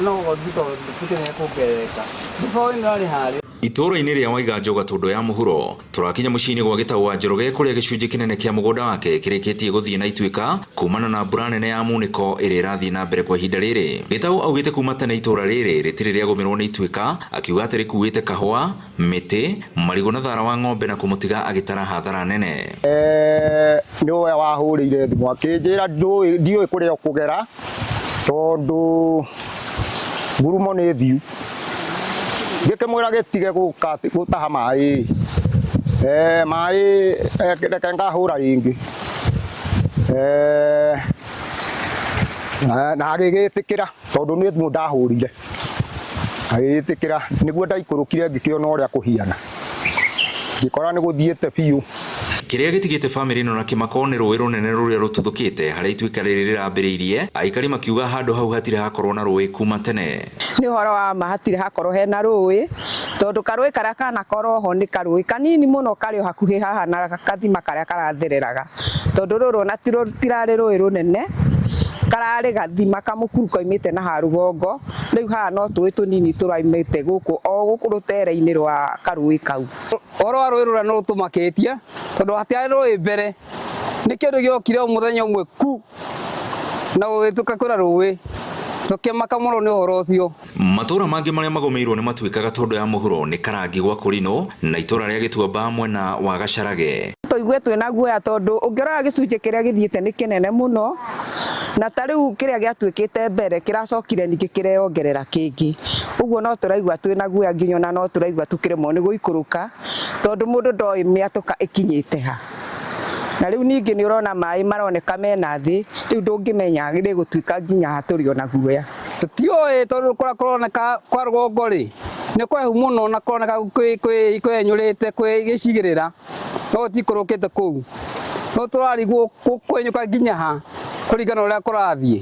No gũthiĩ tondũ tũtirĩ kuongerereka. Mĩbaũ ĩno ĩrarĩ harĩa. Itũũra-inĩ rĩa Waiganjo Gatũndũ ya mũhuro tũrakinya mũciĩ-inĩ gwa Gĩtaũ wa Njoroge kũrĩa gĩcunjĩ kĩnene kĩa mũgũnda wake kĩrĩkĩtie gũthiĩ na ituĩka kumana na mbura nene ya munĩko ĩrĩa ĩrathiĩ na mbere kwa ihinda rĩrĩ. Gĩtaũ augĩte kuma tene itũũra rĩrĩ rĩtirĩ rĩagũmĩrwo nĩ ituĩka, akiuga atĩ rĩkuĩte kahũa, mĩtĩ, marigũ na thara wa ng'ombe na kũmũtiga agĩtara hathara nene. Nĩwe wahũrĩire thimũ akĩnjĩra ndiũĩ kũrĩa ũkũgera tondũ ngurumo nĩ thiu. Ngĩkĩmwĩra gĩtige gũka gũtaha maĩ, maĩ reke ngahũra rĩngĩ, na agĩgĩtĩkĩra tondũ nĩ thimũ ndahũrire, agĩgĩtĩkĩra nĩguo ndaikũrũkire ngĩkĩona ũrĩa kũhiana, ngĩkora nĩ gũthiĩte biũ. Kĩrĩa gĩtigĩte bamĩrĩ ĩno na kĩmako nĩ rũĩ rũnene rũrĩa rũtuthũkĩte harĩa ituĩka rĩrĩ rĩrambĩrĩirie, aikari makiuga handũ hau hatirĩ hakorwo na rũĩ kuma tene. Nĩ ũhoro wa ma hatirĩ hakorwo hena rũĩ, tondũ karũĩ karĩa kanakorwo ho nĩ karũĩ kanini mũno karĩ o hakuhĩ haha na gathima karĩa karathereraga, tondũ rũrũ ona rũtirarĩ rũĩ rũnene, kararĩ gathima kamũkuru kaumĩte na haha rũgongo, rĩu haha no tũĩ tũnini tũraumĩte gũkũ o gũkũ rũtere-inĩ rwa karũĩ kau. Ũhoro wa rũĩ rũrĩa nĩ rũtũmakĩtie tondũ hatiarĩ rũĩ mbere, nĩ kĩndũ gĩokire o mũthenya ũmwe ku na gũgĩtuĩka kwĩna rũĩ, tũkĩmaka mũno nĩ ũhoro ũcio. Matũũra mangĩ marĩa magũmĩirwo nĩ matuĩka Gatũndũ ya mũhuro nĩ Karangi gwa Kũrinũ na itũũra rĩa Gĩtuamba mwena wa Gacharage. Tũigue twĩna guoya tondũ ũngĩrora gĩcunjĩ kĩrĩa gĩthiĩte nĩ kĩnene mũno, na ta rĩu kĩrĩa gĩatuĩkĩte mbere kĩracokire ningĩ kĩreyongerera kĩngĩ. Ũguo no tũraigua twĩna guoya nginya ona no tũraigua tũkĩremwo nĩ gũikũrũka tondũ mũndũ ndoĩ mĩatũka ĩkinyĩte ha. Na rĩu ningĩ nĩ ũrona maĩ maroneka mena thĩ, rĩu ndũngĩmenya rĩgũtuĩka nginya ha tũrĩ ona guoya. Tũtiũĩ tondũ kũrĩa kũroneka kwa rũgongo rĩ, nĩ kũhehu mũno na kũroneka kwĩnyũrĩte kwĩ gĩcigĩrĩra. No gũtikũrũkĩte kũu no tũrarigwo gũkwenyũka nginya ha kũringana na ũrĩa kũrathiĩ.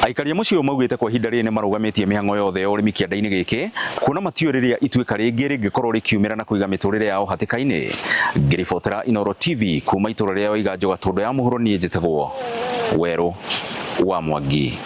Aikari a mũciĩ ũyũ maugĩte kwa ihinda rĩrĩ nĩmarũgamĩtie mĩhang'o yothe ya ũrĩmi kĩanda-inĩ gĩkĩ kuona matiũĩ rĩrĩa ituĩka rĩngĩ rĩngĩkorwo rĩkiumĩra na kũiga mĩtũrĩre yao hatĩka-inĩ. Ngĩribotera Inooro TV kuma itũra rĩa Waiganjo Gatũndũ ya mũhuro niĩ njĩtagwo Werũ wa Mwangi.